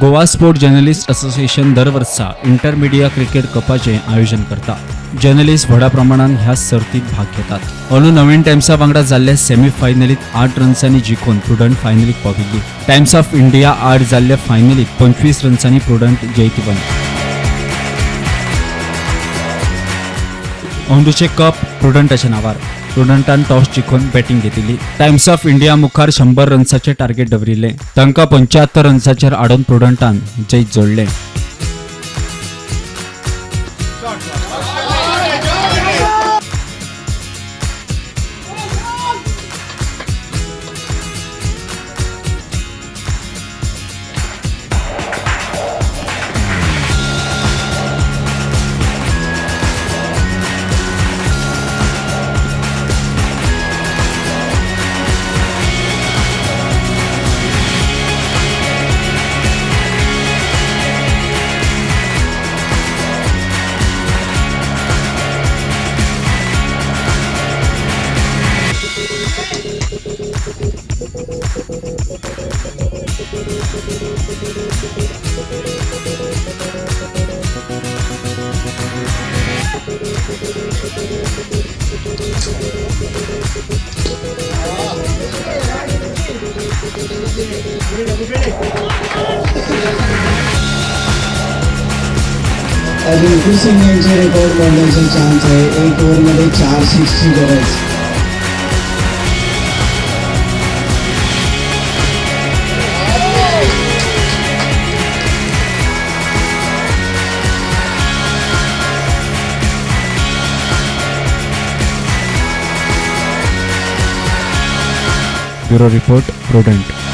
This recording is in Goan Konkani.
गोवा स्पोर्ट जर्नलिस्ट असोसिएशन दर वर्सा इंटरमिडिया क्रिकेट कपाचें आयोजन करता. जर्नलिस्ट व्हडा प्रमाणान ह्या सर्तीत भाग घेतात. अंदू नवीन टायम्सा वांगडा जाल्ले सेमीफायनलीत 8 रन्सांनी जिखून प्रुडंट फायनलीक पाविल्ली. टायम्स ऑफ इंडिया आड जाल्ले फायनलीत 25 रन्सांनी प्रुडंट जैतिवंत. अंदूचे कप प्रुडंटाच्या नांवार. प्रुडंटान टॉस जिखून बॅटिंग घेतिल्ली. टायम्स ऑफ इंडिया मुखार 100 रन्साचें टार्गेट दवरिल्लें. तांकां 75 रन्साचेर आडोवन प्रुडंटान जैत जोडलें. रिंकू सिंग यांचे रेकॉर्ड मोडण्याचा चान्स आहे. 1 ओव्हरमध्ये 4 सिक्सची गरज. Bureau report, Prudent.